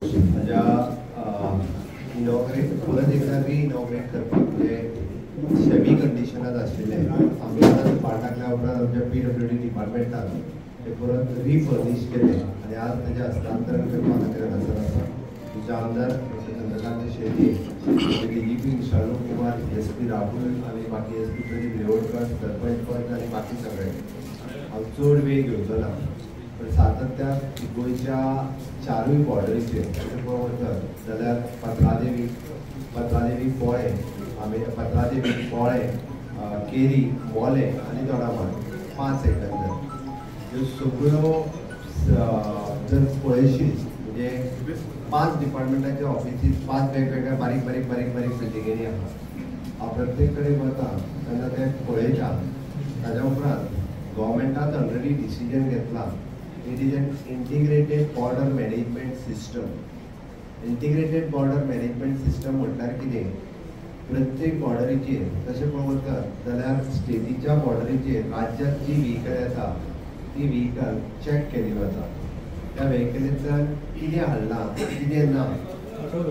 म्हज्या इनॉग्रेट परत एकदा रिइनॉग्रेट करपाक म्हणजे शेमी कंडिशनात आशिल्लें आमी आतां पाट टाकल्या उपरांत आमच्या PWD डिपार्टमेंटान ते परत रिफर्निश केलें आनी आज ताजें हस्तांतरण करपा खातीर हांगासर आसा. तुमचे आमदार doctor Chandrakant Shetye, DGP Vishal Kumar, SP Rahul आनी बाकी SP Pradeep Revodkar, sarpanch पंच आनी बाकी सगळे. हांव चड वेळ घेवचो ना, पण सातत्यान गोंयच्या चारूय बॉर्डरीचेर तशें पळोवंक वचत जाल्यार पत्रादेवी पोळें, आमी पत्रादेवी पोळें, केरी, मोलें आनी दोडामार्ग 5 एकंदर ह्यो सगळ्यो जर पळयशीत म्हणजे 5 डिपार्टमेंटाच्या ऑफिसीस 5 वेगवेगळ्या बारीक बारीक बारीक बारीक बिल्डिंगेनी आहा. हांव प्रत्येक कडेन वता तेन्ना तें पळयता. ताज्या उपरांत गव्हर्मेंटान ऑलरेडी डिसिजन घेतला. It is an integrated border management system. Integrated border management system म्हटल्यार कितें, प्रत्येक बॉर्डरीचेर तशें पळोवंक वचत जाल्यार स्टेटीच्या बॉर्डरीचेर राज्यांत जी व्हिकल येता ती व्हिकल चॅक केली वता. त्या व्हेकलींतल्यान कितें हाडलां कितें ना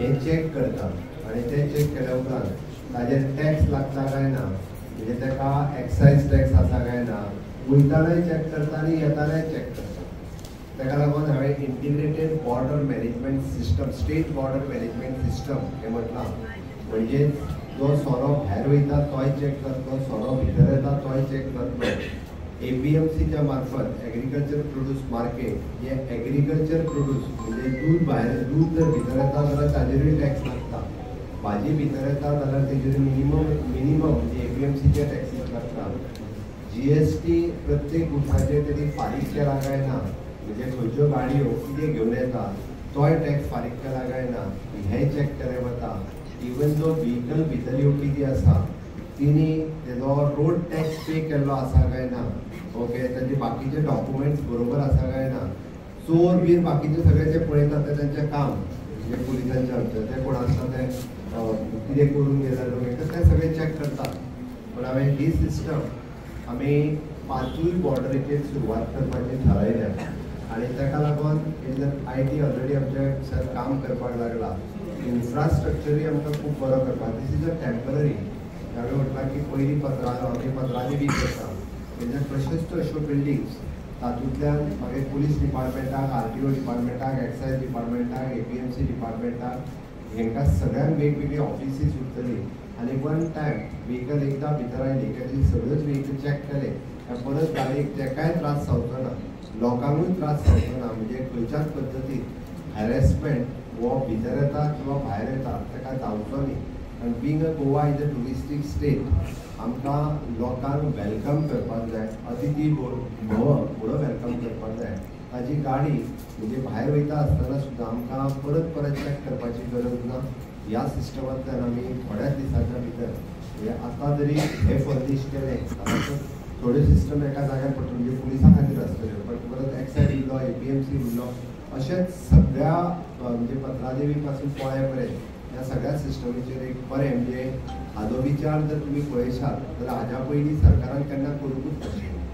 हें चॅक करता आनी तें चॅक केल्या उपरांत ताजेर टॅक्स लागता काय ना, म्हणजे ताका एक्सायज टॅक्स आसा काय ना, वयतानाय चॅक करता आनी येतानाय चॅक करता. ताका लागून हांवें integrated border management system, state border management system हें म्हटलां. म्हणजे जो सोरो भायर वयता तोय चॅक करतलो, सोरो भितर येता तोय चॅक करतलो. APMCच्या मार्फत एग्रीकल्चर प्रोड्यूस मार्केट हे एग्रीकल्चर प्रोड्यूस म्हणजे दूध भायर, दूध जर भितर येता जाल्यार ताजेरूय टॅक्स लागता, भाजी भितर येता जाल्यार तेजेर मिनिमम म्हणजे APMCचे टॅक्सीस लागता. GST प्रत्येक गुड्साचेर तेणी फारीक केला काय ना, म्हणजे खंयच्यो गाडयो कितें घेवन येता तोय टॅक्स फारीक केला काय ना हें चॅक केलें वता. इवन जो व्हिकल भितर येवपी ती आसा तिणी तेजो रोड टॅक्स पे केल्लो आसा काय ना, ओके, ताजे बाकीचे डॉक्युमेंट्स बरोबर आसा काय ना, चोर बीर बाकीचे सगळे जे पळयतात ते तांचें काम म्हणजे पुलिसांचें आमचें ते कोण आसता ते कितें करून गेले लोक ते सगळे चॅक करतात. पण हांवें ही सिस्टम आमी 5 बॉर्डरीचेर सुरवात करपाची थारायल्या आनी ताका लागून IT already आमचें सर काम करपाक लागला. इन्फ्रास्ट्रक्चरूय आमकां खूब बरो करपाक. This is a temporary. हांवें म्हटलां की पयलीं आमी पत्रादेवी करता तेन्ना प्रशस्त अश्यो बिल्डिंग्स तातूंतल्यान मागीर पुलीस डिपार्टमेंटाक, RTO डिपार्टमेंटाक, एक्सायज डिपार्टमेंटाक, APMC डिपार्टमेंटाक हेंकां सगळ्यांक वेगवेगळी ऑफिसीस उरतली आनी वन टायम व्हिकल एकदां भितर आयली काय ती सगळ्योच व्हिकल चॅक केले काय परत गाडयेक तेकाय त्रास जावचो ना, लोकांकूय त्रास जावचो ना. म्हणजे खंयच्याच पद्दतीन हॅरेसमेंट हो भितर येता किंवा भायर येता ताका जावचो न्ही. कारण being a Goa is a touristic state आमकां लोकांक welcome करपाक जाय, अतिथी भव म्हणून welcome करपाक जाय. ताजी गाडी म्हणजे भायर वयता आसतना सुद्दां आमकां परत परत चॅक करपाची गरज ना. ह्या सिस्टमांतल्यान आमी थोड्याच दिसाच्या भितर म्हणजे आतां जरी हे फर्निश केलें जाल्यार थोड्यो सिस्टम एका जाग्यार पडटल्यो, म्हणजे पुलिसां खातीर आसतल्यो, पण परत एक्सायज उरलो, APMC उरलो, अशेंच सगळ्या म्हणजे पत्रादेवी पासून पोळ्या पर्यंत ह्या सगळ्या सिस्टमीचेर एक बरें म्हणजे हाजो विचार जर तुमी पळयशात जाल्यार हाज्या पयलीं सरकारान केन्ना करुंकूच नाशिल्लें.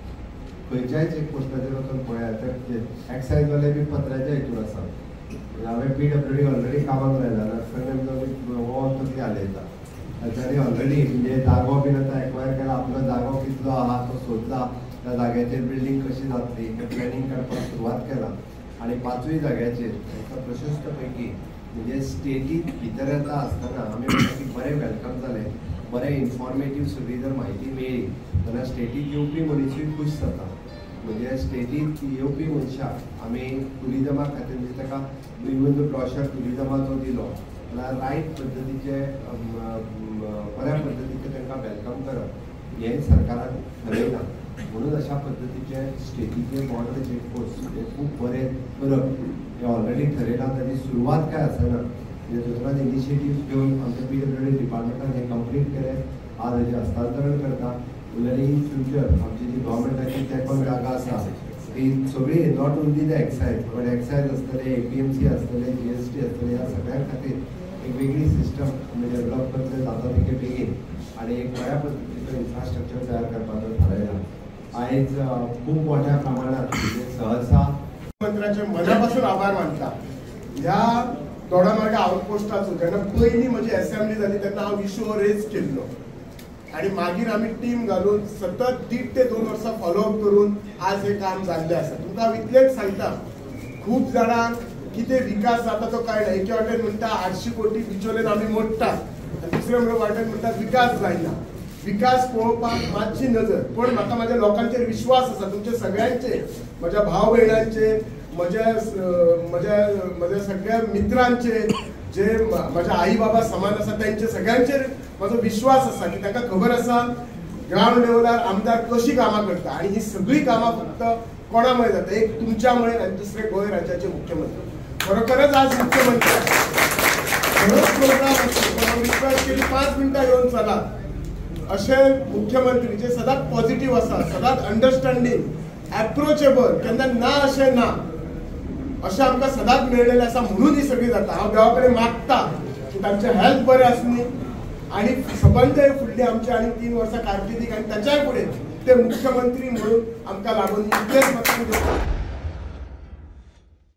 खंयच्याय चेक पोस्टाचेर वचून पळयात तर एक्सायजवाले बी पत्राच्या हितून आसा. हांवें PWD already कामाक लायला, हो तकली हालयता तांच्यांनी ऑलरेडी म्हणजे जागो बीन आतां एक्वायर केला, आपलो जागो कितलो आहा तो सोदला, त्या जाग्याचेर बिल्डींग कशी जातली हें प्लॅनिंग करपाक सुरवात केला आनी 5 जाग्याचेर तांकां प्रशस्त पैकी म्हणजे स्टेटीत भितर येता आसतना आमी म्हणटा की बरें welcome जालें, बरें इन्फॉर्मेटीव सगळी जर म्हायती मेळ्ळी जाल्यार स्टेटीत येवपी मनिसूय खूश जाता. म्हणजे स्टेटीत येवपी मनशाक आमी ट्युरिजमा खातीर म्हणजे ताका इवन जो ब्रॉशर ट्युरिजमाचो दिलो जाल्यार रायट पद्दतीचे बऱ्या पद्दतीचे तांकां welcome करप हें सरकारान ठरयलां. म्हणून अशा पद्दतीचे स्टेटीचे बॉर्डर चेकपोस्ट हे खूब बरें करप हें ऑलरेडी ठरयलां. ताची सुरवात काय आसना म्हणजे दोतोरान इनिशिएटीव घेवन आमच्या PWD डिपार्टमेंटान हें कंप्लीट केलें. आज हेजें हस्तांतरण करता. उरलेलें इन फ्युचर आमची जी गव्हर्मेंटाची तेंकून जागा आसा ती सगळी not only the excise but excise आसतले, APMC आसतले, GST आसतले, ह्या सगळ्यां खातीर एक वेगळी सिस्टम आमी डेवलप करतले जाता तितके बेगीन आनी एक बऱ्या पद्दतीचो इन्फ्रास्ट्रक्चर तयार करपाचो थारायला. आयज खूब मोठ्या प्रमाणात म्हणजे सहसा मंत्र्यांचे मनापासून आभार मानता. ह्या दोडामार्गा आउटपोस्टाचो जेन्ना पयलीं म्हजी एसेंब्ली जाली तेन्ना हांव इशू रेज केल्लो आनी मागीर आमी टीम घालून सतत 1.5 ते 2 वर्सां फॉलोअप करून आज हें काम जाल्लें आसा. तुमकां हांव इतलेंच सांगता, खूब जाणांक कितें विकास जाता तो कळना. एके वाटेन म्हणटा 800 कोटी बिचोलेन आमी मोडटात आनी दुसरे वाटेन म्हणटा विकास जायना. विकास पळोवपाक मातशी नजर, पण म्हाका म्हाज्या लोकांचेर विश्वास आसा, तुमचे सगळ्यांचेर, म्हज्या भाव भयणांचेर, म्हज्या म्हज्या म्हज्या सगळ्या मित्रांचेर, जे म्हज्या आई बाबा समान आसा तेंचे सगळ्यांचेर म्हजो विश्वास आसा की तांकां खबर आसा ग्रावंड लेवलार आमदार कशी कामां करता. आनी ही सगळीं कामां फक्त कोणा मुळे जाता, एक तुमच्या मुळे आनी दुसरे गोंय राज्याचे मुख्यमंत्री. खरोखरच आज मुख्यमंत्री खरोच प्रोग्राम आसलो, रिक्वेस्ट केली 5 मिनटां येवन चलात. अशे मुख्यमंत्री जे सदांच पॉझिटिव्ह आसा, सदांच अंडरस्टँडींग, एप्रोचेबल, केन्ना ना अशें ना, अशें आमकां सदांच मेळ्ळेलें आसा म्हणून ही सगळी जाता. हांव देवा कडेन मागता की तांचें हेल्थ बरें आसनी आनी सबंद फुडली आमची आनी 3 वर्सां कारकिर्दीक आनी ताच्याय फुडें ते मुख्यमंत्री म्हणून आमकां लागून इतलेंच म्हाका दिसता.